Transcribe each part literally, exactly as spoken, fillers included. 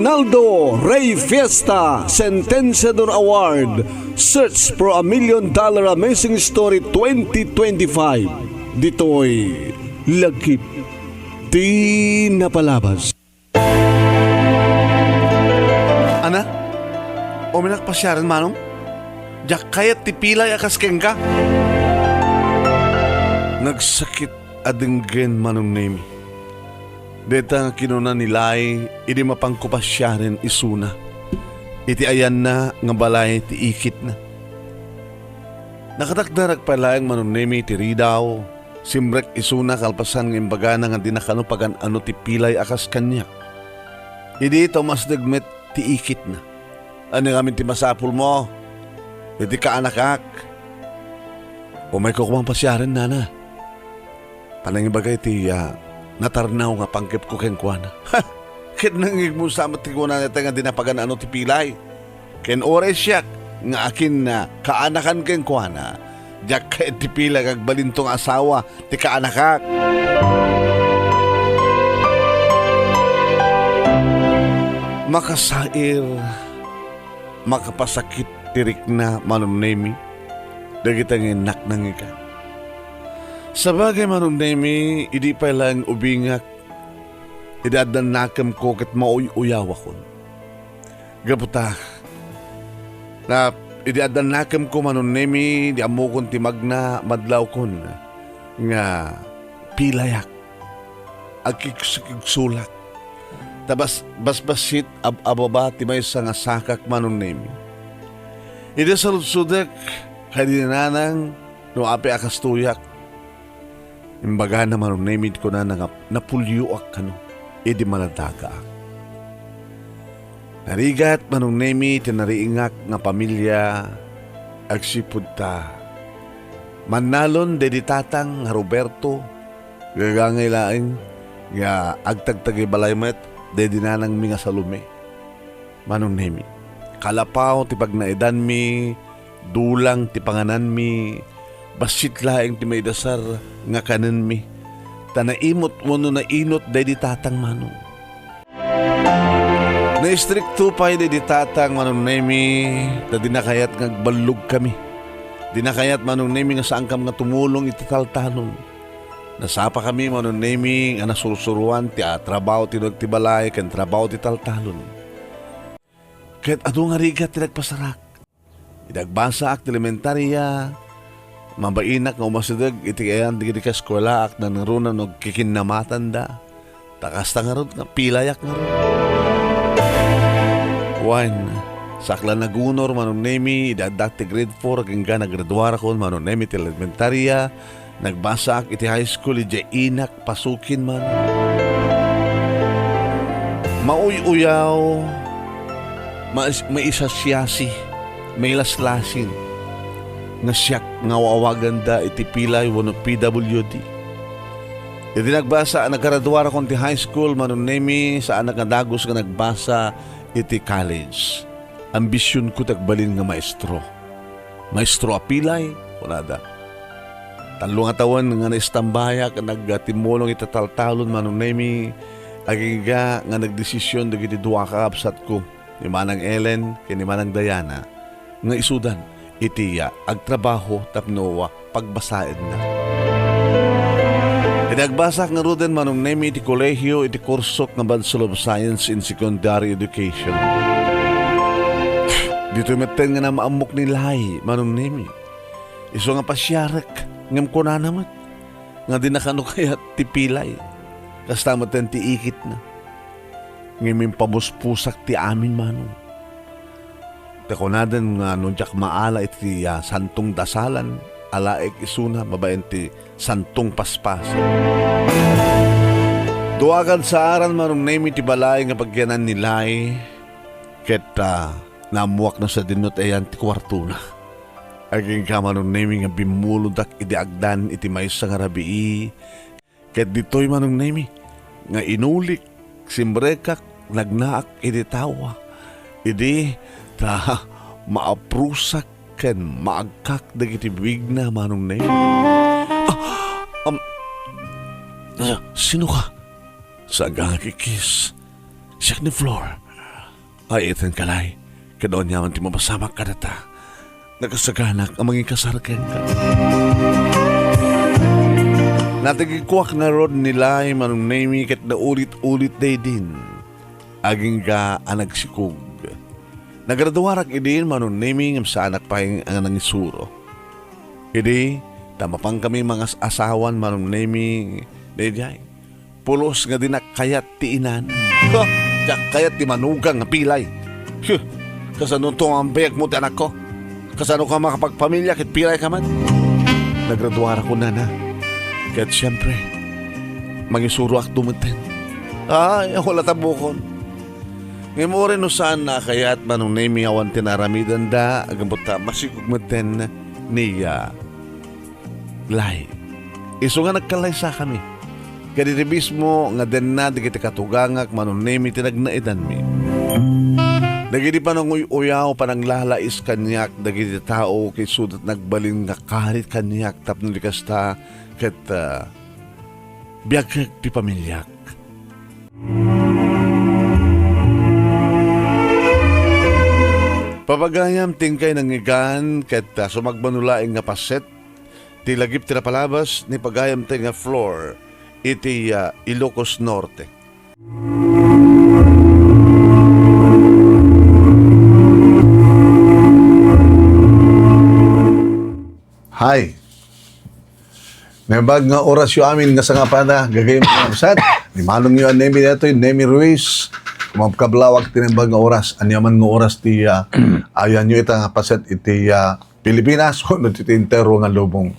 Naldo Rey Fiesta Sentenciador Award, Search for a Million Dollar Amazing Story twenty twenty-five. Ditoy lagip ti napalabas. Ana, uminak pasiaren, Manong? Diak kayat ti pilay a kas kenka. Nagsakit a denggen, Manong Nemi. Dayta nga kinuna ni Lai idi mapangko pasiaren isuna iti ayanna nga balay ti ikitna. Nakatakder pay laeng, Manong Nemi, ti ridaw. Simrek isuna kalpasan nga imbagana nga dina kano pagan-ano ti pilay a kas kaniak. Idi ta umasdeg met ti ikitna. Ania ngamin ti masapulmo iti kaanakak? Umayko koma pasiaren, nana. Panangibaga iti, ah, natarnaw nga pangkepko kenkuana. Ha! Ket nangngegmo sa met ti kunana nga dina pagan-ano ti pilay. Ken uray siak nga akin nga kaanakan kenkuana, diak ket ti pilay nga agbalinto nga asawa ti kaanakak. Makasair, makapasakit ti rikna, Manong Nemi, dagita nga innak nangngegan. Sabagay, Manong Nemi, idi pay laeng ubingak, idi adda nakemko ket mauy-uyawakon. Gapu ta, na, idi adda nakemko, Manong Nemi, di ammokon ti magna madlawkon nga pilayak, agkigsukigsulak. Ta bas-, basbasit ab-ababa ti maysa nga sakak, Manong Nemi. Idi saludsodek kadi nanang no apay a kastoyak, imbagana, Manong Nemi, kunana nga napulioak kano idi maladagaak. Narigat, Manong Nemi, ti nariingak nga pamilia agsipud ta mannalon daydi tatang nga Roberto, gagangay laeng nga agtagtagay balay met daydi nanangmi nga Salome. Manong Nemi, kalapaw ti pagnaedanmi, dulang ti pangananmi, bassit laeng ti maidasar nga kanenmi, ta naimut wenno nainut daydi tatang, Manong. Naistrikto pay daydi tatang, Manong Nemi, ta dina kayat nga agballogkami. Dina kayat, Manong Nemi, nga saankam nga tumulong iti taltalon. Nasapakami, Manong Nemi, nga nasursuroan ti, ah, trabaho ti nurag ti balay ken trabaho ti taltalon. Ket adu nga rigat ti nagpasarak. Idi agbasaak ti elementaria, mabainak nga umasideg iti ayan dagiti kaeskuelaak nangruna no agkikinnamatanda. Ta kasta ngarud nga pilayak ngarud. Wen, saak la nagunor, Manong Nemi, idi addak ti grade four, agingga nagraduarakon, Manong Nemi, ti elementaria, nagbasaak iti high school, idiay inak pasukin, Manong. Mauy-uyaw, mais-, maisasiasi, mailaslasin nga siak nga aw-awaganda iti pilay wenno P W D. Idi nagbasa, naggraduarakon ti high school, Manong Nemi, saanak nga dagus nga nagbasa iti college. Ambisionko ti agbalin nga maestro. Maestro a pilay, kunada. Tallo nga tawen nga naistambayak, nagtimmulong iti taltalon, Manong Nemi, agingga nga nagdesision dagiti dua a kakabsatko, ni Manang Ellen ken ni Manang Diana, nga isudan iti, ah, agtrabaho tapno pagbasaenna. Idi agbasak ngaruden, Manong Nemi, iti kolehio iti kursok nga Bachelor of Science in Secondary Education. Ditoy metten nga namaammok ni Lai, Manong Nemi. Isu nga pasiarek, ngem kunana met nga dina kano kayat ti pilay. Kasta metten ti ikitna. Ngem impamuspusak ti amin, Manong. Ta kunaden nga no diak maala iti, ah, santong dasalan, alaek isuna babaen ti santong paspasen. Dua a kadsaaran, Manong Nemi, ti balay nga pagyanan ni Lai, ket, ah, naammoak no sadino ti ayan ti kuartona. Agingga, Manong Nemi, nga bimmulodak idi agdan iti maysa nga rabii, ket ditoy, Manong Nemi, nga inulik, simrekak, nagnaak iti tawa. Idi ta maaprusak ken maagkak dagiti bibigna, Manong Nemi. Ah, um, sino ka? Saan ka nga kikis? Siak ni Flor. Ay, iten kalay, kada aniaman ti mapasamak kadata, nakasaganak a mangikasar kenka. Natigigkuak ngarud ni Lai, Manong Nemi, ket naulit-ulit daydin. Agingga a nagsikog. Nagraduarak idin, Manong Nemi, ngem saanak pay nga nangisuro. Idi, ta mapankami mangas-asawan, Manong Nemi, daydiay. Pulos nga dinak kayat ti inan. Ha! Diak kayat ti manugang nga pilay. Huh! Kasano to nga ambiag mo ti anakko? Kasano ka makapagpamilya ket pilay ka man? Nagraduarak kunana. Ket siempre, mangisuroak dumetten. Ay, wala ta bukon. Ngem uray no saanna a kayat, Manong Nemi, awan ti naaramidenda, agambut ta masikog metten ni, ah, Lai. Isu nga nagkallaysakami. Kaditi mismo nga denna dagiti katugangak, Manong Nemi, ti nagnaedanmi. Dagiti pananguy-uyaw, pananglalais kaniak, dagiti tao, ket isuda ti nagbalin nga karit kaniak tapno di kasta, ket, ah, biagek ti pamiliak. Papagayam ti inkay nangngegan ket, ah, sumagmamano laeng nga paset ti lagip ti napalabas ni pagayamtayo nga Flor iti, ah, Ilocos Norte. Hi. Naimbag nga orasyo amin nga sangapada, gagayyem nga kabsat. Ni manongyo a Nemi daytoy, Nemi Ruiz. Kumabkablawag ti naimbag nga oras. Aniaman nga oras ti, ah, ayanyo ita nga paset iti, ah, Pilipinas, wenno iti entero nga lubong.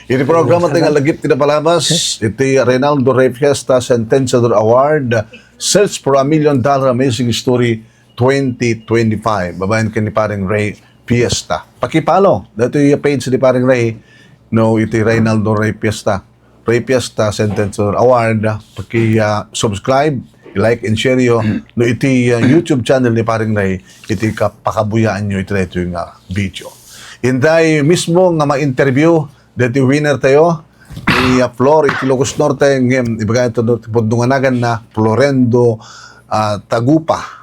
Iti programa ti nga lagip ti napalabas, iti Reynaldo Rey Fiesta Sentenciador Award, Search for a Million Dollar Amazing Story twenty twenty-five, babaen ken ni Paring Rey Fiesta. Paki-follow daytoy page ni Paring Rey, no, iti Reynaldo Rey Fiesta. Rey Fiesta Sentenciador Award. Paki, ah, subscribe, like, and share yo, no, iti, ah, YouTube channel ni Paring Rey, iti ka-, pakabuyaanyo iti daytoy nga video. Intay mismo nga ma-interview daytoy winner tayo, ni, ah, Flor iti Ilocos Norte, ngem ibagay to ti pudno nga naganna, Florendo, ah, Tagupa.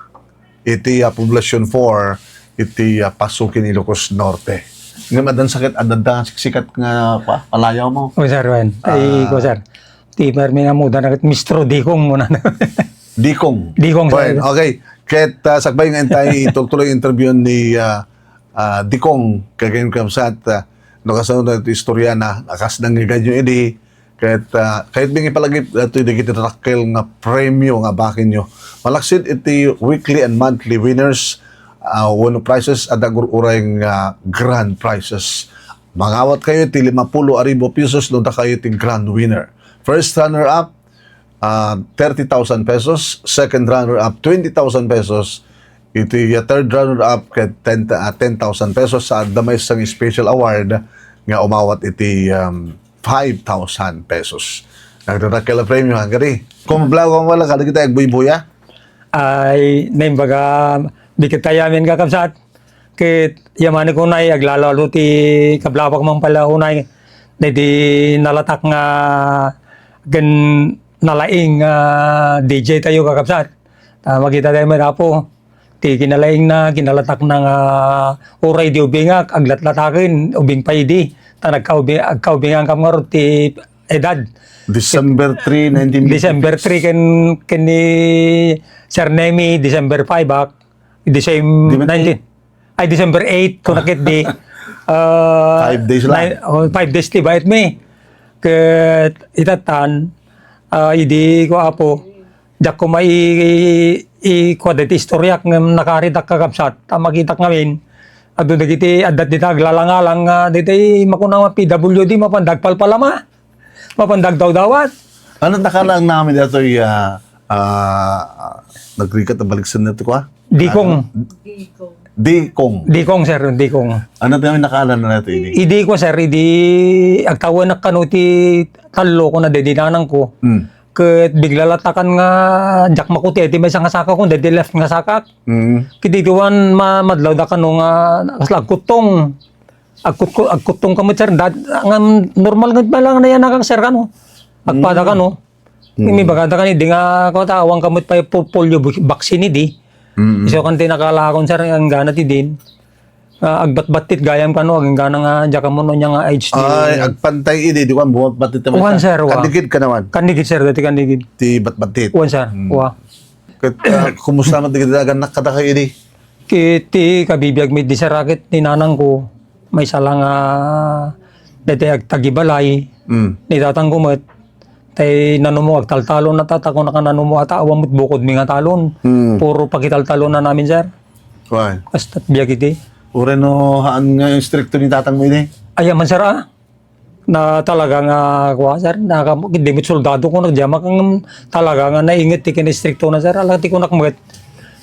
Iti, ah, Poblacion four, iti, ah, Pasukin, Ilocos Norte. Ngem addan saket, adda siksikat nga pa-, palayaw mo. O, sir, wen. Ay, Ah. ko, sir. Ti permi na mo, dan Mistro Dikong mo na. Dikong. Dikong, sir. Wen, okay. Ket, ah, sakbay nga intay itultuloy interview ni, ah, ah, Dikong, kagayem kabsat, ah, no, kasano na iti istorya na, akas nanggaganyo idi, Ket, ah, kayatmi nga ipalagip datoy dagiti dakkel nga premio nga bakinyo. Malaksid iti weekly and monthly winners, ah, wenno prizes, adda agur-uray nga grand prizes. Mangawat kayo iti lima pulo a ribu pesos no dakayo ti grand winner. First runner-up, ah, thirty thousand pesos. Second runner-up, twenty thousand pesos. Iti, ah, third runner-up ket ten, ah, ten thousand pesos. Sa adda maysa nga special award nga umawat iti, um, five thousand pesos. Nagdadakkel a premio, ha, kadi. Kung vlog ang wala, kadagiti agbuybuya? Ay, naimbaga, di kita yamin, kakabsat. Ket, yamani ko nay, aglalo-alo ti kablabak man pala unay. Daydi nalatak nga gen nalaing nga D J tayo, kakabsat. Ah, makita tayo, may rapo. Ti kinalaingna, kinalatakna nga uray di ubingak, aglatlataken, ubing pay idi. Ta nagkaubi-, agkaubingankam ngarud ti edad. December three, nineteen fifty-six. December three ken, ken ni Sir Nemi, December five, ak. Di same Di man nineteen. Ay, December eight, kung nakit di. Ah, Five days lang. nine, oh, five days ti bayat mi. Ket itatan, ah, idi ko apo, Diak koma i-, i-, ikua daytoy istoriak ngem nakaaridak, kakabsat, a makitak ngamin. Adu dagiti adda dita aglalangalang nga daytoy makuna nga P W D, mapanda agpalpalama, mapanda agdawdawat. Ano, nakalaang namin daytoy, ah, ah, nagrigat a baliksen na ti kua? Dikong. Ano? Dikong. Dikong, sir, dikong. Ano tayo nakaalan na natin ini? Idi ko, sir, idi agtawanak kano ti tallo ko na dedi nanang ko. Hmm. Ket bigla latakan nga diak makuti, ti maysa nga saka ko, daydi left nga sakak. Mm. Ket diwan ma-, madlawda kano nga kasla agkuttong. Agkutko-, agkuttong kamo, sir. Dat-, nga normal nga pala nga nayanakak, sir, kano. Agpada Mm. kano. Mm. Imibagada kani, di nga, kawata, awang kamo pay po-, polio bu-, vaccine, di. Mm. Isu kan ti nakalaakon, sir, inggana ti din. Ah, agbatbattit gayam kano, agingga na nga, diak ammo no ania nga age ti Ay, agpantay idi, di ko bumatbattit. Wan, sir, wa. Kandigid ka naman. Kandigid, sir, dati kandigid. Ti batbattit. Wan, sir, Mm. wa. Ket, ah, kumusta man ti dagannak kadakayo idi? Ket ti kabibiag mi di sarakit ni nanang ko, maysa la nga daytoy agtagibalay, Mm. ni tatang ko met, tay nanumo agtaltalon na tata, kuna ka nanumo ata, awan met bukod mi nga talon. Mm. Puro pakitaltalon na namin, sir. Why? Basta biag iti. Uray no, haan nga istrikto ni tatang mo ini? Ay, man, sir, ah. Na talaga nga, kuwa, sir, na, di met soldado ko nagdiama, kang talaga nga nainget ti kinaistrikto na, sir. Ala ti kunak met.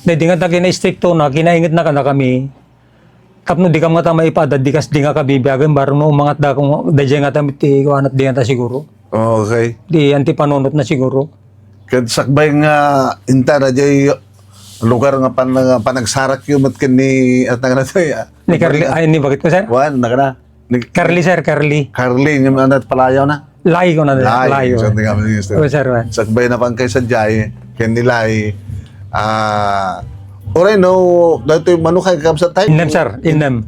Na di nga ta kinaistrikto na, kinainget na kada kami. Tapno di kam nga ta maipada, di kas di nga kabibiagen, baro no, umangat da kung, dayjay nga ta, ti, kuwanat di nga ta siguro. Okay. Di, yan ti panunot na siguro. Ket sakbay nga inta, dayjay lugar nga pan-, nga panagsarak yu met ken ni, at nga na to, ya. Ni Carly, ay, ni bakit ko, sir? Wan, na ka na. Ni Carly, sir, Carly. Carly, yung ano, palayaw na? Lai ko na, Lai, Lai, so, oh. Tingnan mo, Mister. Oh, sir, man. Sakbay na pang kay Sanjay, ken ni Lai. Ah, uray, no, dati mano kay kamsa tayo? Innem, sir, innem.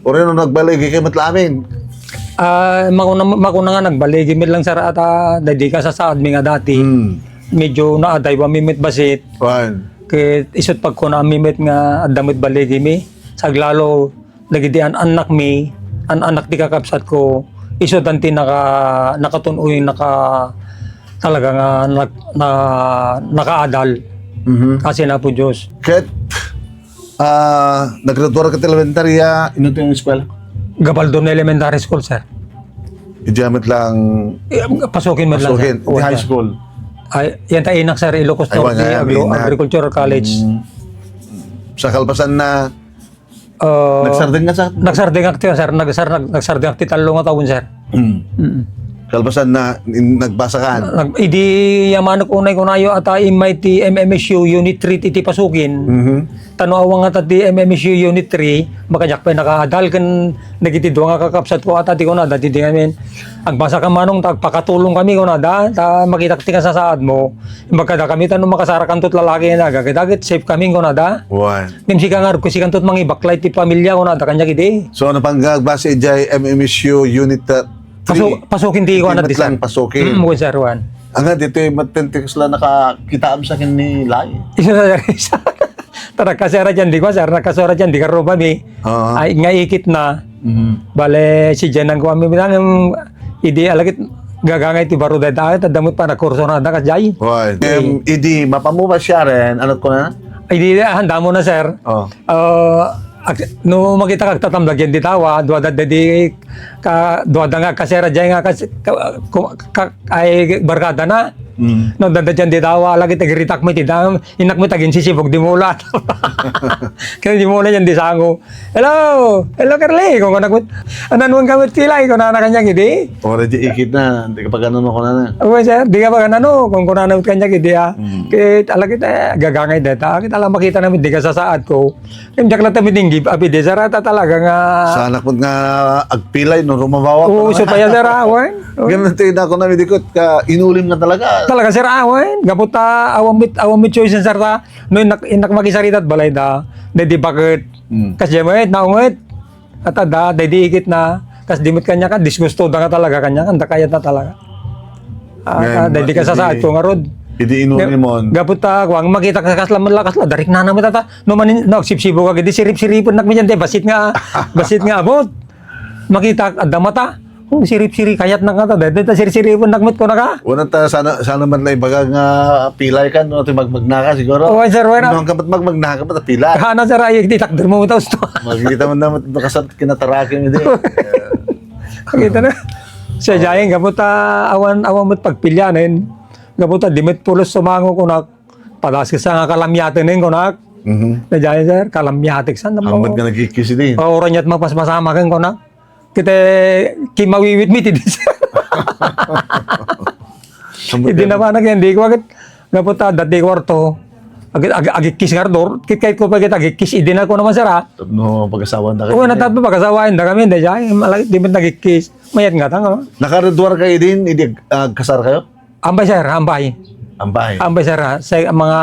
Uray, no, nagbaligi kay met lamin. Ah, makuna, makuna nga nagbaligi met lang, sir, ata, daydi ka sa saad mi nga dati. Hmm. Medyo naadaywa mi met basit. Wan. Ket isut' pagkuna mi met nga adda met baligi mi. Saglalo, dagiti an-annakmi, an-annak ti kakabsatko, isudan ti naka-, nakatun-oy, naka-, talaga nga nag-, na-, nakaadal. Mhm. Kasi na po Diyos. Ket, ah, naggraduar ka ti elementarya, ino ti eskwela? Gabaldon Elementary School, sir. Idiay met lang Eh, pasukin met lang, sir. Pasukin. Di high school? Ay, yan ta inak, sir, Ilocos Norte Agro-, Agricultural College. Mm. Sa kalpasan na, Uh, nagsardengak sa? Nagsardengak ti, sir. Nagsar-, nag-, nagsardengak ti tallo nga taon, sir. Mm. Mm. Kalpasan na, in-, nagbasa ka? Nag-, idi yamanek unay kunayo ata immay ti M M S U Unit three iti pasukin. Mhm. Tano awan nga ta ti M M S U Unit three, makadiak pay nakaadal ken dagiti dua nga kakabsat ko ata ti kunada, ti, ti amin. Agbasa ka manong, ta agpakatulong kami kunada, ta makitak ti kasasaad mo. Imbag kada kami, ta no makasarakanto ti lalaki nga naga, ket dagit safe kami, kunada. Wan. Ngem sika nga, sikanto ti mangibaklay ti pamilya, kunada, kaniak idi. So, ano pang agbasa idiay M M S U Unit, uh, Pasu-, three? Pasukin ti, kuwan, met lang, sir. Pasukin. Mm, wen, sir, wan. Anga, ditoy, matentikos la nakakitaam sa ken ni Lai. Isa, sir, isa. Ta nagkasera diay, di, kuwan, sir, nagkasera diay, di, karuba mi. Oo. Ay, nga ikit na. Mhm. Bale, si Jen ang kuwan mi, bilang, em, idi alagit gagangay ti baro dayta, ay, tadamot pa, nagkurso na, nakas jay. Why? Em, idi, mapamuba siya rin, ano ko na? Idi, ah, handa mo na, sir. Oh. Ah, ag-, no, makita ka, agtatamlag yan, di tawa, duwa da, di, ka, duwa da nga, kasera jay nga, kas-, ka, ku-, ka, ay, barkada na. Mm. No, danda diay, di tawa, lagi, tagiritak mo, ti dam, Inak met aginsisibog, di mula. Kaya di mula yan, di sango. "Hello! Hello, Carly!" Kung kunak met, "Anan mo kami tilay?" Kung nana kanyang idi. Ora di ikit na, di ka pa ganun mo kunana. "Uy, sir, di ka pa ganun," kung kunana met kanyang idi, ah. Hmm. Kit, ala kita, eh, gagangay deta. Kit, ala makita namin, di ka sasaad ko. Kaya diak lang tayo mininggib, abi, di, sir, ata talaga nga. Sa anak mo nga agpilay, no, rumabawa pa naman. Oo, so pa yan, sir, ah, wen. Ganun tayo na ako namin, di ko, ka, inulim na talaga. Talaga, sir, ah, wen. Gapot ta, awan mit, awan mit choice, sir, ta. No, inak, inak makisarita at balay da, daydi baket. Hmm. Kas diay met, naunget. At ada, daydi ikit na. Kas di met kanya ka, disgusto da nga talaga kanya, kanda kayat na talaga. Ah, daydi ka sasaad ko nga rod. Idi inuni mo. Gapot ta, kuwang makita ka kasla, kasla, darik na naman tata. No, manin, no, sipsibo ka, di sirip-siripen nak minsan, di, basit nga, basit nga abot. Makita, adda mata. Oh, sirip-siri, kayat na nga ta. Dahil ta sirip-siripen nak met ko na ka. Una ta, sana, sana man lang ibaga nga pilay ka, no? Ito magmagnaka siguro. Oh, sir, wala. No, ang kapat magmagnaka, pat pilay. Hana, sir, ay, di takder mo, ito, ito. Magkita mo naman, ito kasat, kinataraki mo, di. Kita na. Siya, jayeng, gapot ta, awan, awan mo't pagpilyanen. Gapot ta, di met pulos sumango, kunak. Padas ka sa nga kalamyaten, kunak. Mhm. Na jayeng, sir, kalamyatek, san, Ang ba't nga nagkikis, di? Pauran niya't mapasmasama, kunak. Kita kimawiwit mi ti di, sir. Idi na pa, nagyan, di ko agad. Gapot ta, dati kwarto. Ag-, ag-, agikkis nga ardor. Kit kahit ko pa kita agikkis, idi na ko naman, sir, ah. Tapno pag-asawa na kayo. Oo, natapno pag-asawa, hindi kami, hindi siya. Malagit, di mo nagikkis. Mayat nga, tanga. Nakareduar kayo din, idi, ah, kasar kayo? Ambay, sir, ambay. Ambay. Ambay, sir, ah. Sa mga,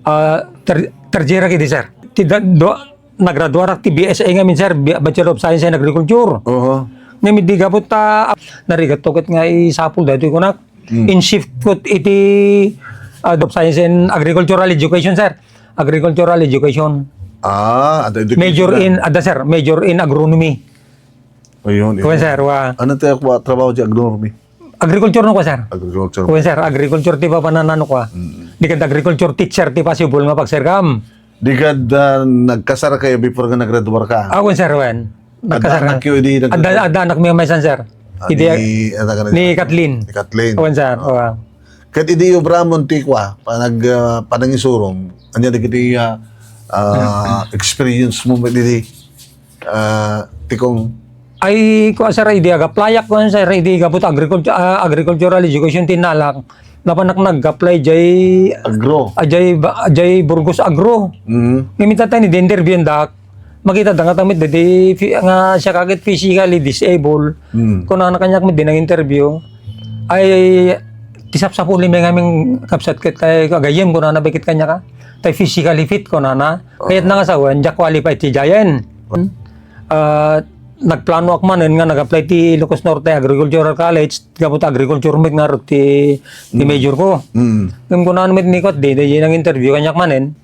ah, ter-, Third year ak idi, sir. Ti da-, do-, nagraduarak ti B S A ngamin, sir, Bi-, Bachelor of Science in Agriculture. Oho. Ngem idi gapu ta, narigat to ket nga isapul daytoy kunak. Mm. In shift ko iti, ah, of Science in Agricultural Education, sir. Agricultural Education. Ah, ada education Major na. in, ada, sir, major in agronomy. Ayun, Wen, sir, wa. Ano tayo, kwa, trabaho di agronomy? Agriculture no kwa, sir. Agriculture. Wen, sir, agriculture ti papananano kwa. Mm. Di ket agriculture teacher ti possible nga pagserkam. Di kad, ah, nagkasar kayo before nga naggraduar ka? Ah, wen, sir, wen. Nagkasar Adda anak ka. yo, di nag- Adda, adda anak mi maysan, sir. Ah, Idi ni, ano ka na ni dyan? Kathleen. Ni Kathleen. Wen, sir. Ah. Wa. Ket idi obra mo ti kwa, panag-, ah, panangisurom, ania dagiti, ah, ah, experience mo met idi, ah, ti kong Ay, kwa, sir, idi ag-applyak, kwa, sir, idi gapu ta agriculture, ah, agricultural education ti nalak, napanak nag-apply jay, Agro. ah, jay ba-, jay Burgos Agro. Mm. Ngem ita ta ni interview dak, makita da nga tamit didi fi-, nga siak ket physically disabled. Mm. Kunana kaniak met idi nang-interview. Ay, ti sapsapuli mi ngamin kabsat ket tay agayyem kunana, baket kaniak a. Tay physically fit kunana. Kayat na nga sawen, diak qualified ti jayen. Ah, nagplano ak manen nga nag-apply ti Ilocos Norte Agricultural College, gapu ta agriculture met ngarud ti, ti Mm. major ko. Mm. Ngem kunana met ni Kot, di, di nang-interview kaniak manen.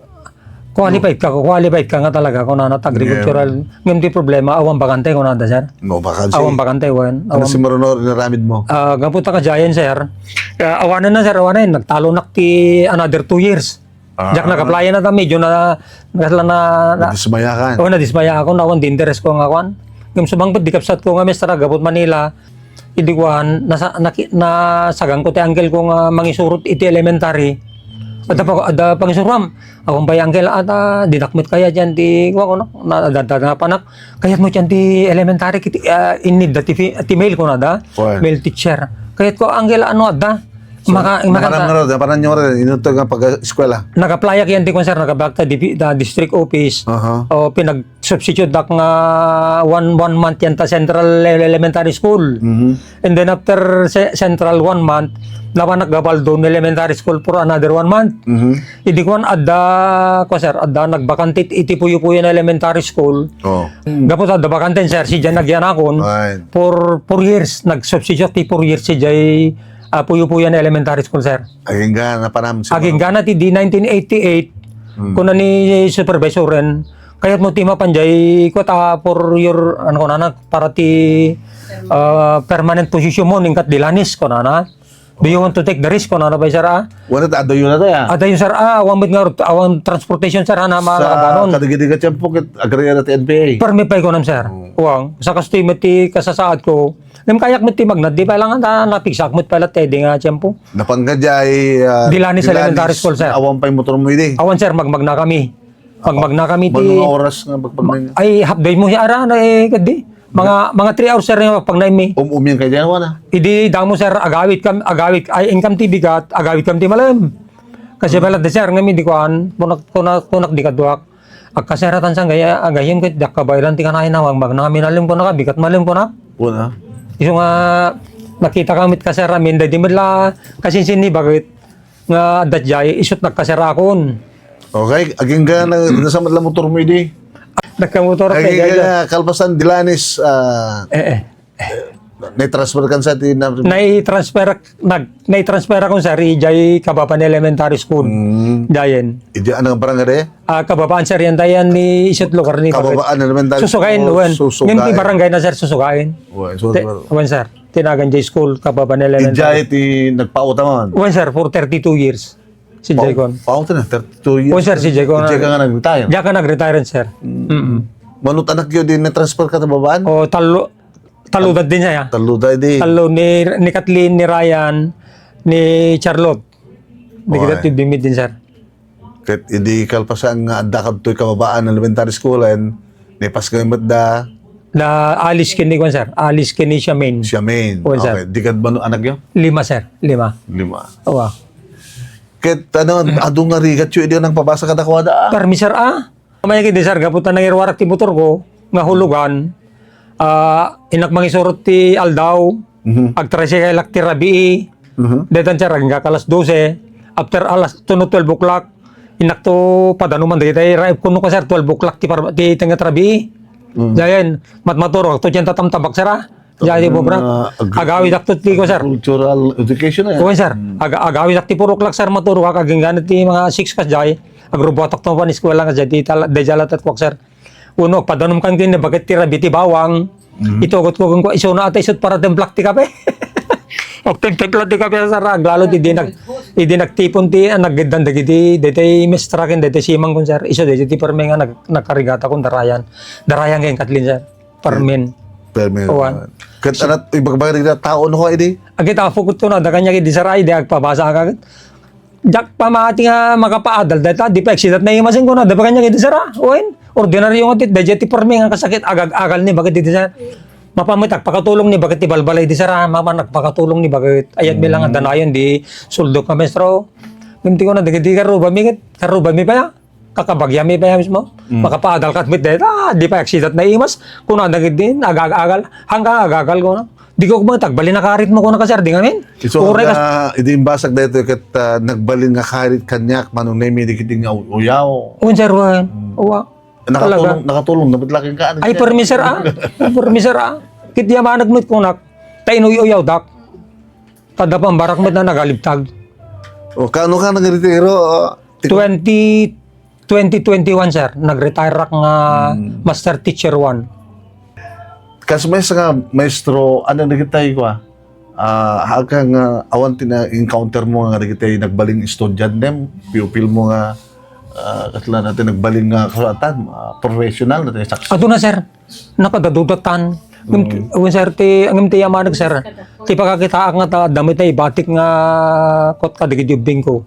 Qualified ka, qualified ka nga talaga, kunana, ta agricultural. Ngem. Ngem ti problema, awan bakante, kunada, sir. No vacancy. Awan bakante, wen. Ano Awan si Maronor inaramid mo? Ah, gapu ta kadiayen, sir. Ah, awanen na, sir, awanen. Nagtalonak ti another two years. Ah. Diak nag-apply na ta, medyo na, kasla na, na Nadismaya ka. Oh, nadismaya ako, awan di interes ko nga kwan. Ngem sumangpet di kabsat ko nga mestra, gapu ta Manila. Idi kuan, nasa-, naki-, nasagan ko ti uncle ko nga mangisurot iti elementary. Adda pa, adda pangisuram. Awan pay uncle, ata, dinak met kaya diyan ti, kuan ko, no? Na, adda, adda, na panak. Kayat mo diyan ti elementary, kiti, ah, in need da ti fi-, ti male ko na da. Kuan. Male teacher. Kayat ko, uncle, ano, adda? So, Maka-, napanan makanta- nga rin, napanan nyo rin, inuto nga pag-eskwela? Nag-apply ak yan, ti kuan, sir, nag-apply ak ta di-, da district office. Aha. O, pinag-, substitute dak nga one, one month yan ta Central Ele-, Elementary School. Mhm. And then after ce-, Central one month, napanak Gabaldon Elementary School for another one month. Mhm. Idi kuan adda, kuan, sir, adda nagbakante iti Puyo-Puyo na Elementary School. Oh. Gapu ta adda bakante, sir, si Jan agyanakon. Right. For four years, nag-substitute ti four years si Jay, ah, Puyo-Puyo na Elementary School, sir. Agingga na pa naman siguro. Agingga na ti di nineteen eighty-eight, Hmm. kuna ni supervisoren, kayat mo ti mapan jay, kuat, ah, for your, ano, kunana, para ti, ah, permanent position mo, ningkat dilanis, kunana. Do you want to take the risk, kunana, bay, sir, ah? Wala ta, adayo na tayo, ah. Adayo, sir, ah, awan met nga, awan transportation, sir, ha, na Sa malakabanon. Kadigi-diga tiyempo, ket agrarian ti N P A. Permi pay, kunam, sir. Hmm. Uwang, sa kastoy met ti kasasaad ko, Ngem kayak met ti magna, di pa lang ta napigsak met pala ti di nga tiyempo. Napan ka jay, ah, Dilanis Elementary School, sir. Awan pay motor mo idi. Awan, sir, magmagna kami. Magmagna kami ti Mano nga oras nga pagpagna? Ay, half day mo siya ara, na, eh, kadi. Mga, mga three hours, sir, yung pagpagna mi. Um-, umyan ka dyan, wala? Idi damo, sir, agawit kam, agawit, ay, income ti bigat, agawit kam ti malem. Kasi pala, sir, nga mi di kuan, kunak, kunak, kunak di kaduak. Agkaseratan sa gaya, agayem ket diak kabaelan ti kanay na, magmagna kami nalem ko na, kabigat malem ko na. Kuna? Isu nga, nakita kami kasera, amin, daydi met la, kasinsin ni baget, nga adda jay, isut nagkaserakon. Okay, agingga na, nasa met la motor mo idi? Nagkamotor Agingga kay na, kalpasan, Dilanis, ah, Eh, eh. Nai-transfer kan sa ti na- Nai-transfer, nag-, nai-transfer akon, sir, ijay Kababan Elementary School. Mm. Jayen. Ijay, anong barangay de? Ah, Kababan, sir, yan tayan ni isut lugar ni Kababaan Elementary Susugain, School, wen. Susugain. Ngem ti barangay na, sir, Susugain. Wen, so, Te-, wen, sir. Tinagan jay school, Kababan Elementary. Ijay ti nagpautaman? Wen, sir, for thirty-two years. Si Pau-, Jay Con. Pauta na, thirty-two years. Wen, sir, si Jay Con. Ijay ka nga nag-retire? Diak ka nag-retire, sir. Mm. Mm-mm. Manut anak yo din na-transfer ka ta Babaan? O, talo, Taludad din siya. Taludad din. Talo ni, ni Kathleen, ni Ryan, ni Charlotte. Di kita Okay. ti bimit din, sir. Ket idi kalpasan nga adda kadtoy Kababaan Elementary School, and nipas ka met da. Da Alice ken ni kuan, sir. Alice ken ni Charmaine. Charmaine. Kuan, sir. Okay. Di kad mano anak yo? Lima, sir. Lima. Lima. Awa. Ket ano, adu nga rigat yo, idi nang pabasa kadakuada, ah? Permi, sir, ah? May kidi, sir, gapu ta nangiruarak ti motor ko, nga hulugan, ah, inak mangisurot ti aldaw, Mhm. agtricycle ak ti rabii, Mhm. detan, sir, agingga alas dose, after alas, tuno twelve o'clock, Innakto padanuman dagiti raib kuno ko, sir, twelve o'clock ti par-, ti tengnga ti rabii. Mm. Dayen, matmaturogakto diay tatamtabak, sir, a. Diay ti obra. Ah, agri-, agawidakto ti ko, sir. Agricultural education, eh. Wen, sir. Mm. Aga-, agawidak ti four o'clock, sir, maturogak, agingganit ti mga six kas diay. Agrubuatakto mapan eskuela nga diay ti tala-, diay ti alatatkuak, sir. Wenno, agpadanumkan ken ni baket ti rabii ti bawang. Mhm. Itugotko kenkuana, isuna ata isut' para timplak ti kape. Agtimtimpla ti kape, sir, aglalo ti idi nag-, idi nagtipon ti, ah, nagiddan dagiti, daytoy mestra ken daytoy siman kon, sir. Isu daytoy ti permi nga nag-, nagkarigata kon darayan. Darayan ken Kathleen, sir. Permin. Permin. Awan. Ket anat, ibagbaga dagiti tao no idi? Agit apo ket kunada kaniak idi, sir, ay, di agpabasa ka ket. Diak pamati nga makapaadal dayta, di pa eksidat na imasin ko na, di ba kanya iti sara? Wen, ordinaryo nga ti, dayjay ti permi nga kasakit, agag-agal ni baket iti sara. Mapan met agpakatulong ni baket ti balbalay iti sara, mapan agpakatulong ni baket. Ayat mi lang nga danayon di suldok nga maestro. Ngem ti ko na, dagiti karubami ket, karubami pa ya. Kakabagiami pa ya mismo. Mm. Makapaadal kat met dayta, ah, di pa eksidat na imas. Kuna dagiti, agag-agal. Hangka agag-agal ko na. Di ko kumita, agbalin a karit mo, kuna ka, sir, di ngamin. Isu, uray kas- ah, idi imbasag daytoy ket, ah, nagbalin nga karit kaniak, Manong Nemi, dagiti nga u-, uyaw. Un, sir, wen. Mm. Uwa. Nakatulong, talaga. Nakatulong, napit laking kaan. Ay, permi, sir, ah. Permi, sir, ah. Kit yamanag met kunak. Ta inuy-uyawdak. Ta adda pambarak met na nagalibtag. O, kaano ka nagretiro, ah, ti- Twenty, twenty twenty-one, sir, nag-retire ak nga master teacher one. Kas maestra nga, maestro, ano na kita, ikaw, ah? Ah, haka nga awan ti na-encounter mo nga dagiti nagbaling estudiantem, pupil mo nga, ah, kasla natin nagbaling nga kasulatan, ah, professional natin, success. Ato na, sir. Nakadadudatan. Ngem, mm, wen, sir, ti, ngem ti yamanag, sir. Ti pakakitaak nga ta, dami ta ibatik nga kot kadagiti ubbing ko.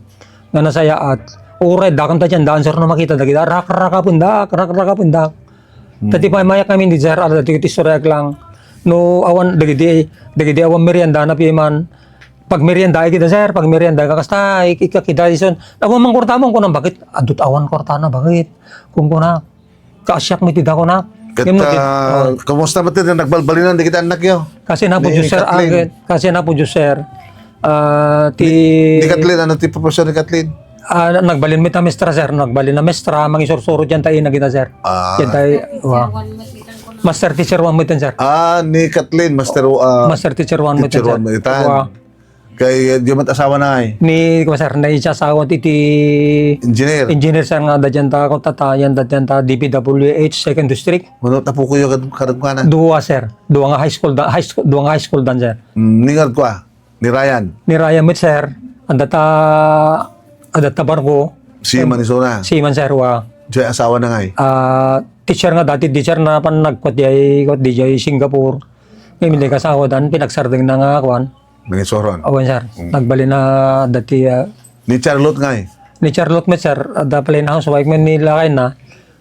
Nga nasayaat. Uray, dakanta diyan, daan, sir, no makita dagiti. Rak-, rakapendak, rak-, rakapendak. Hmm. Dati pa, mayak kami di, sir, ala, dati iti istoryak lang. No, awan, dagiti, dagiti awan merienda na piman. Pag merienda, ay kita, sir, pag merienda, kakasta, ik-, ikakita, ison. Awan mang kwarta mo, kunang bakit? Adut awan kwarta na, bakit? Kung kuna, kaasiak mi ti dako na. Ket, ngem, ah, oh, kumusta met ti nagbalbalinan dagiti annakyo? Kasi na po, ni Diyos, sir, Kathleen. Agad. Kasi na po, Diyos, sir. Ah, ti ni, ni Kathleen, ano ti profession ni Kathleen? Ah, na-, nagbalin mi ta mestra, sir. Nagbalin na mestra, mangisursurot yan tayo na kita, sir. Ah. Yan tayo, wa. Master teacher one mo itan, sir. Ah, ni Kathleen, master, ah, master teacher one mo itan, sir. Teacher one mo itan. Wa. Kay, eh, di met asawa na ay? Ni, kung sir, na siya asawa ti, ti engineer. Engineer, sir, nga dadyan ta, kung tatayan, dadyan ta, D P W H, second district. Mano, tapuko yo kad-, kadagkana? Dua, sir. Dua nga high school da-, high school, dua nga high school dan, sir. Mm, ningar ko, ah. Ni Ryan? Ni Ryan met, sir. Anda ta, anda ta barko. Seaman isuna? Seaman, sir, wa. Siya asawa na ngay? Ah, teacher nga dati, teacher na pan nagkuat di ay, kuat di ay Singapore. Ngayon, hindi kasawa dan, pinagsardeng na nga, kuan. Nangisoron. Awan, sir. Mm. Nagbalin na dati, ah, ni Charlotte ngay? Ni Charlotte met, sir. Adda pala yung housewife met ni lakay na.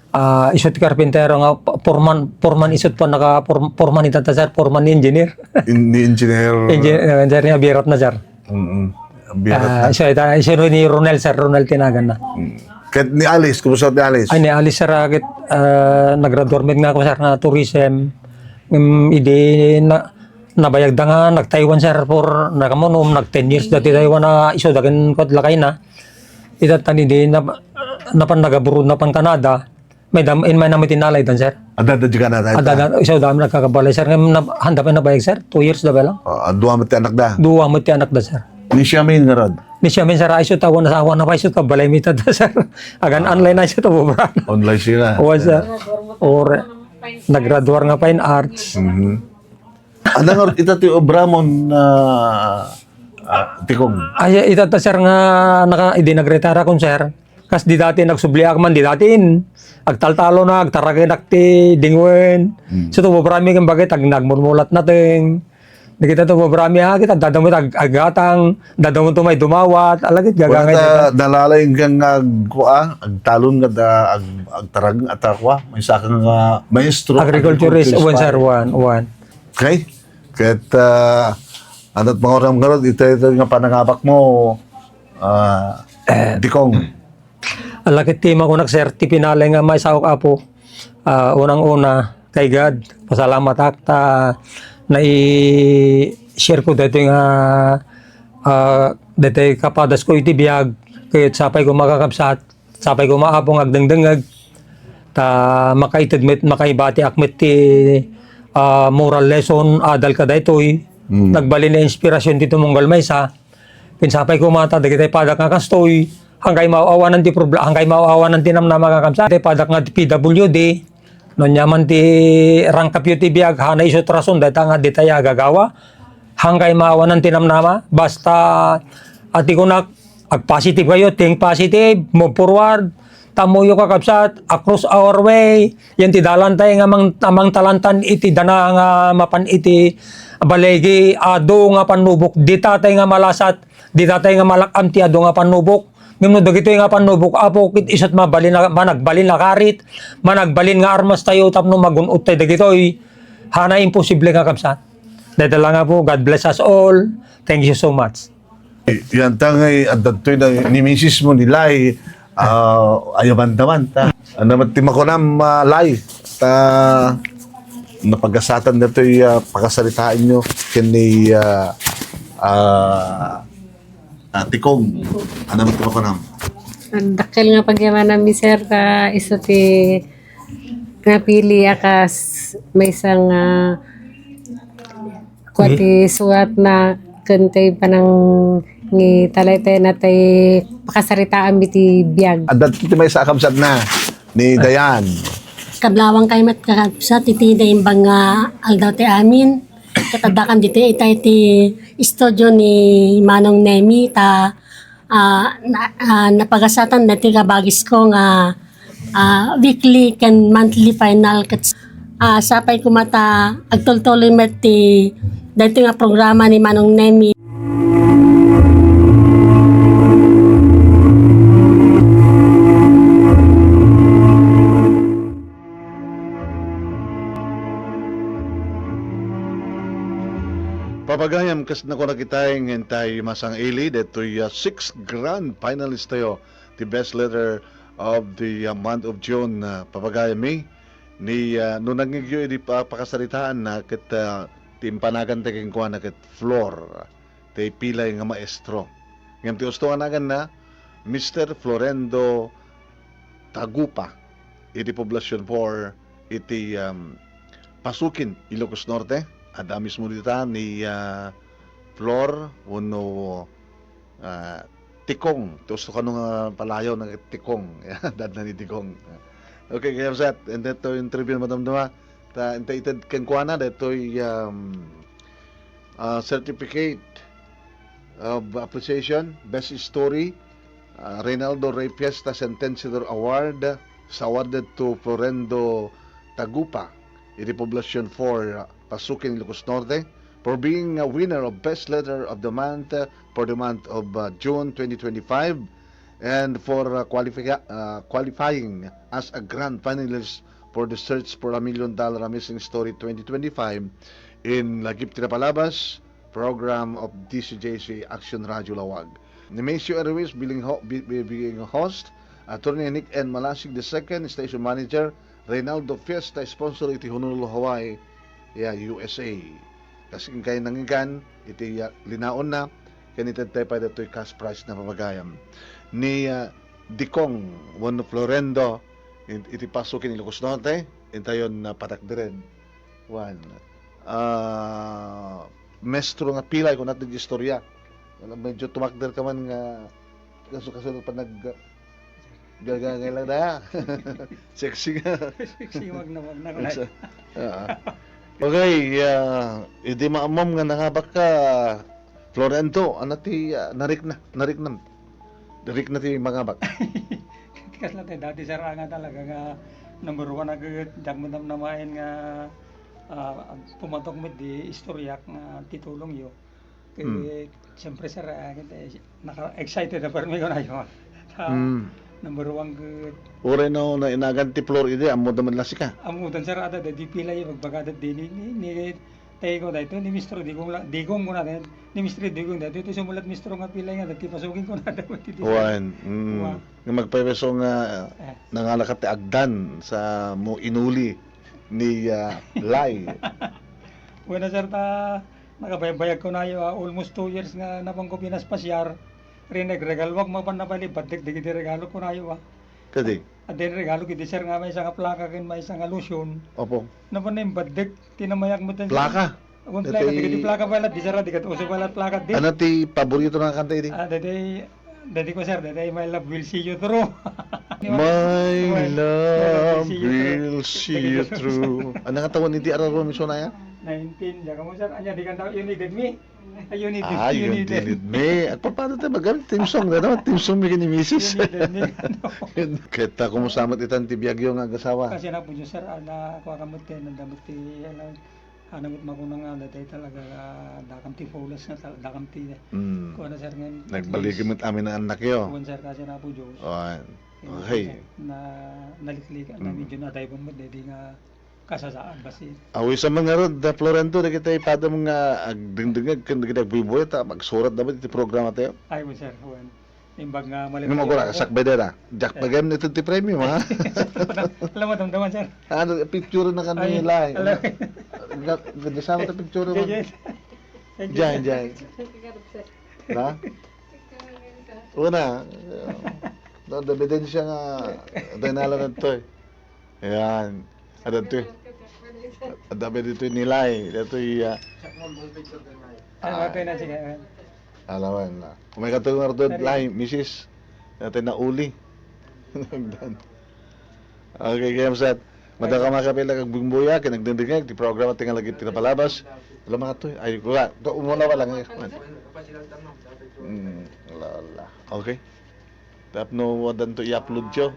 Ah, isu ti karpintero nga pa-, foreman, foreman isu ti pannaka-, form-, foreman ita ta, sir. Foreman ni engineer. In-, ni engineer. Engi-, eh, engineer nga birat na, sir. Mm-mm. Birat na. Ah, isu ita, isu ni Ronel, sir. Ronel tinagan na. Mm. Ket ni Alice, kumusta ni Alice? Ay, ni Alice, sir, ah, ket, ah, nagraduar met nga ako, sir, nga tourism. Mm, idi na, Nabayag da nga nag-Taiwan, sir, for nakamunum, nag-ten years da ti Taiwan a isu da ken kuat lakay na. Ita tani di nap-, napan nag-abroad, napan Canada. May dam-, in may naman tinalay dan, sir. Adda, adda di Canada, adda, ita? Adda, isu da nagkakabalay, sir. Ngem nap-, handa pa nabayag, sir. Two years da ba lang? Ah, dua met ti anak da? Dua met ti anak da, sir. Ni Shamin nga rod? Ni Shamin, sir, ay isu tawan asawa na pa, isu ta balay mi ta, sir. Agan online na isu ta bubra. Online sila. Wa, sir. Or, naggraduar nga fine arts. Mhm. Ano nga ita ti obramon, ah, ah, Tikong? Ay, ita ta, sir, nga naka-, idi nagretire akon, sir. Kas di dati nagsubliak man, di datin agtaltalo na, agtaragenak ti dingwen. Hmm. So, tubo brami ken bagay, tag-, nagmulmulat natin. Di kita tubo brami, ha, kita dadamo ag-, agatang, dadamo to may dumawat, alagit gagangay ta, dita. Nalalay nga ag-, kua, agtalon nga da, ag-, agtarag, ata kua, may saka nga maestro, agriculturist, agriculturist one, sir, one, one. Okay? Ket, ah, ada't mga oras nga rod, ita, ita nga panangabak mo, ah, Dikong. Alakit ti makunak, sir, ti pinalay nga maisaok, Apo. Ah, unang-una, kay God, pasalamatak ta nai-share ko daytoy nga, ah, daytoy kapadas ko iti biag, ket sapay ko makakabsat. Sapay koma, Apo, nga agdengdengngeg, ta makaited met, makaibatiak met ti, ah, moral lesson, adal kadaytoy. Mm. Nagbalin nga inspirasyon ti tumunggal maysa. Ken sapay koma ta dagiti padak nga kastoy, hankay maaw-awanan ti probla-, hankay maaw-awanan ti namnama nga kamsa-, dagiti padak nga P W D, no ania man ti rangkapyo ti biag, haanna isu ti rason dayta nga dita agagawa. Hankay maawanan ti namnama. Basta, ati kunak, agpositive kayo, think positive, move forward. Tammuyo, kakabsat, across our way. Yan ti dalan tayo nga mang-, mangtalantan iti dana nga mapan iti baligi, adu nga pannubok. Dita tayo nga malasat, dita tayo nga malak-am ti adu nga pannubok. Ngem no dagitoy nga pannubok, Apo, ket isu ti mabalin a, managbalin a karit, managbalin nga armas tayo tapno magun-ot tayo dagitoy. Haanna imposible nga kabsat. Dayta lang, Apo. God bless us all. Thank you so much. Yan, ta ngay, adda toy na, ni misis mo, ni Lai, ah, ayaban naman, ta. Ano man ti makunam, ah, Lai? Ta, napagasatan na toy, ah, pakasaritaan nyo, ken ni, ah, ah, ah, Tikong. Ano man ti makunam? Dakkel nga pagyamananmi, sir, ta isu ti napili a kas maysa nga kua ti suratna ken tay panangitalaytayna tay pakasaritaanmi ti biag. Adda ti maysa a kabsatna ni Dayan. Kablawang kay met kakabsat iti naimbag nga aldaw ti amin. Ket addakan ditoy itay ti studio ni Manong Nemi ta, ah, na, ah, napagasatan dati kabagisko nga, ah, weekly ken monthly final ket, ah, sapay koma ta agtultuloy met ti daytoy nga programa ni Manong Nemi. Papagayam, kas nakunak itay nga intay masang-ili, daytoy, ah, six grand finalist tayo, the best letter of the, ah, month of June, ah, papagayam mi, ni, ah, no nangngegyo idi pa-, pakasaritaan na ket, ah, ti impanagan tayo kenkuana ket Flor. Ti pilay nga maestro. Ngem ti usto nga naganna, Mister Florendo Tagupa, iti Poblacion four, iti, um, Pasukin, Ilocos Norte. Adda mismo dita ni, ah, Flor wenno, ah, Tikong. Ti usto kano nga palayaw nga Tikong. Dadna ni Tikong. Okay, kaya sa, and then to interview, madam, duma. Ta, inta ited kenkuana, daytoy, um, uh, certificate of appreciation, best story, uh, Reynaldo Rey Fiesta Sentenciador Award, is awarded to Florendo Tagupa, iti Poblacion four, uh, Pasukin, Ilocos Norte, for being a winner of Best Letter of the Month, uh, for the month of, uh, June twenty twenty-five, and for, uh, qualifi-, uh, qualifying as a grand finalist for the Search for a Million Dollar Missing Story twenty twenty-five in Lagip ti Napalabas program of D C J C Action Radio Laoag. Nemesio Ruiz being ho-, be-, be-, being host, Attorney Nick N. Malasig the second, station manager, Reynaldo Fiesta, sponsor iti Honolulu, Hawaii, ya, U S A. Kas inkay nangigan iti, ya, linaonna, ken ited tayo pay datoy cash prize na papagayam. Ni, ah, Dikong wenno Florendo, in-, iti Pasukin, Ilocos Norte, intayon na patakderen. Wan. Ah, maestro nga pilay, kunat ti istorya. Medyo tumakder ka man nga kasu-, kasu-, panag-, Gagangay lang da. Sexy nga. Sexy, wag na, wag na, wag na. Sa-, ah. Okay, ah, idi maammom nga nangabak ka, Florento, ano ti, ah, narikna, nariknam? Narikna ti mangabak. Kasla ti dati, sir, nga talaga nga number one agad, diak mo namnamaen nga, ah, pumatok met di istoryak nga titulongyo. Kay, hmm, siyempre, sir, ah, kay, naka-, excited na permi ko na yun. Ta, hmm, number one gud. Uray no, no, inagan ti Flor idi, ammoda met la sika? Ammodan, sir, ada, da, di pila yung magbagada, di, ni, ni, ni, tayo ko, da, ito, ni Mister Digong la, Digong ko na din. Ni Mister Digong, da, ito, sumulat Mister nga pila nga, da, ti Pasukin ko na, da, ti, di, wan, mm. Wan. Nga magpaiso nga, eh, nangalakat ti agdan sa mo inuli ni, ah, Lai. Bueno, sir, ta, nakabaybayag ko na yo, ah, almost two years nga napan ko pinaspasiar. Rin nagregaluak mapan na bali, batik dagiti regalo ko na yo, ah. Kadi? Adda regalo kiti, sir, nga maysa nga plaka ken maysa nga lotion. Opo. Napan na imbaddek, ti namayak met. Plaka? Awan plaka, dagiti plaka pala, di sara, di kat-, uso pala plaka, di. Ano ti paborito nga kanta idi? Ah, dati, dati ko, sir, dati, "My love will see you through." "My love will see you through." Ano nga tawag iti aral mo, Miss Onaya? Nineteen, diak ammo, sir. Anya, di kanta, "You needed me." Ay, "You needed, ah, you needed me." Agpapano tayo magamit theme song na naman? Theme song mi ni misis. "You needed me." Ket, ah, kumusta met itan ti biagyo nga agasawa? Kasi na po, sir, ah, na, kuha ka met, eh, nandamot ti, ano, Ano met makuna nga, daytoy talaga, ah, dakam ti pulos nga tal-, dakam ti, mm, kuwan, sir, nga at least nagbaligi met amin nga annakyo. Kuwan, sir, kasi na po Diyos. Wan. Yung okay. Na, naliklika, na, mm, medyo nadaybon met, daytoy nga kasasaad, basi. Awisan man ngarud, da Florento, dagiti padam nga agdengdengngeg, ken dagiti agbuybuya, ta magsurat da met iti programa tayo. Ay, wan, sir, kuwan. Imbag nga malipayon. Ngem agura, sakbay dayta. Diak pagayam iti premium, ha? Alam mo, damdaman, sir. Ano, picture na kami. Ay, lain. Alam. Ga-, ganda sa mata picture mo. Jay, Jay. Thank you, sir. Jay, Jay. Na? Una, no, ebidensya nga, dinala na to eh. Ayan. Adda to. Adda ba dito nilay? Dito iya. Ah, okay na, sige. Alawan na. Kung may katulong na ito, lay, misis. Dito na uli. Okay, kaya masat. Madaka makapila kag bumbuya, kinagdindingag, ti programa tingalagit tinapalabas. Wala mga to. Ay, wala. Ito, umuna wala nga. Mm, wala, wala. Okay. Tapno, wadan to i-upload yo.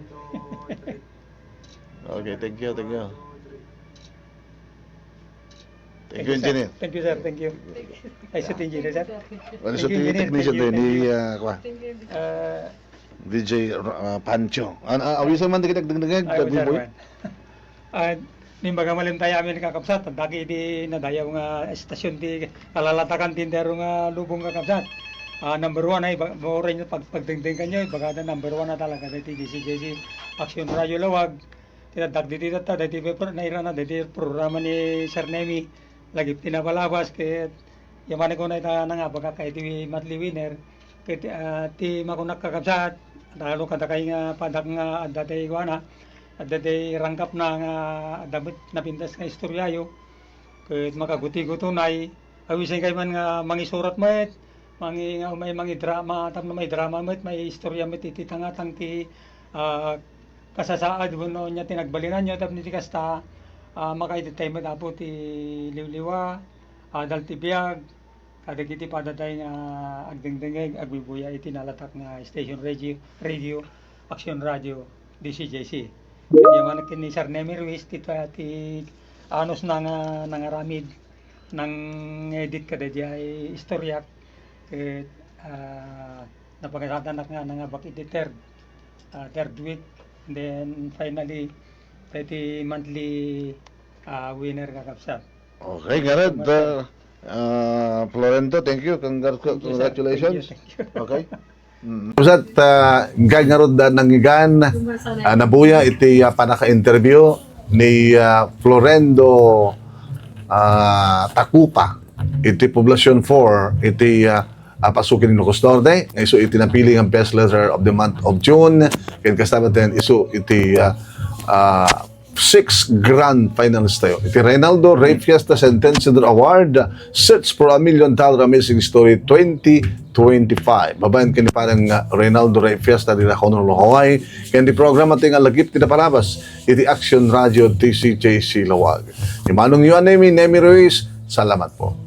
Okay, thank you, thank you. Thank you, engineer. Thank you, sir. Thank you. Ay, sa engineer, sir. Ano sa technician din ni, ah, kwa? Ah, D J, ah, Pancho. An-, ah, awisan man dagiti agdengdengngeg, ay, sir, boy. Ah, nimbaga malem tayo amin, kakabsat, dagiti nadayaw nga estasyon ti kalalatakan ti entero nga lubong, kakabsat. Ah, number one ay ba-, mauray nga pag-, pagdengdeng kanyo, ibagada number one na talaga daytoy D C J C Action Radio Lawag. Ti dagdagiti tatta, daytoy pro-, nairana, daytoy programa ni Sir Nemi, lagip ti napalabas, ket yamanen ko na ita nangabagak iti monthly winner, ket, ah, ti makunak, kakabsat, talo kadakay nga padak nga adda ti kuana, adda ti rangkapna nga adda met napintas nga istoryayo, ket makagutigutunay, awisan kay man nga mangisurat met, mangi-, nga umay mangidrama, tapno maidrama met, maiistorya met iti tangatang ti, ah, kasasaad wenno ania ti nagbalinanyo, tapno iti kasta, ah, makaititay met, Apo, ti liwliwa, adal ti biag, kadagiti padaday nga agdengdengngeg, agbuybuya iti nalatak nga station radio, radio, Action Radio, D C J C. Ket yamanen ken ni Sir Nemi Ruiz, ti, ti anusna nga nangaramid, nang-edit kadaydiay istoryak, ket, ah, napakasadanak nga nangabak iti third, ah, third week, then finally, iti monthly, ah, winner, kakabsat. Okay, ngarud, ah, ah, Florento, thank you. Congrats-, thank you, sir. Congratulations. Thank you, thank you. Okay. Mm. Pusat, ah, gay ngarud da nangigan, ah, nabuya iti, ah, panaka-interview ni, ah, Florendo, ah, Tacupa iti Poblacion four iti, ah, ah, Pasuki ni Ilocos Norte, nga isu iti napili nga Best Letter of the Month of June, ken kasta met isu iti, ah, ah, six grand finalist tayo. Iti Reynaldo Rey Fiesta Sentenciador Award, Search for a Million Dollar Amazing Story twenty twenty-five. Babaen ken ni Parang, ah, Reynaldo Rey Fiesta dita Honolulu, Hawaii. Ken ti programa ti nga lagip ti napalabas iti Action Radio D C J C Lawag. Ni Manong Yuan Nemi, Nemi Ruiz, salamat po.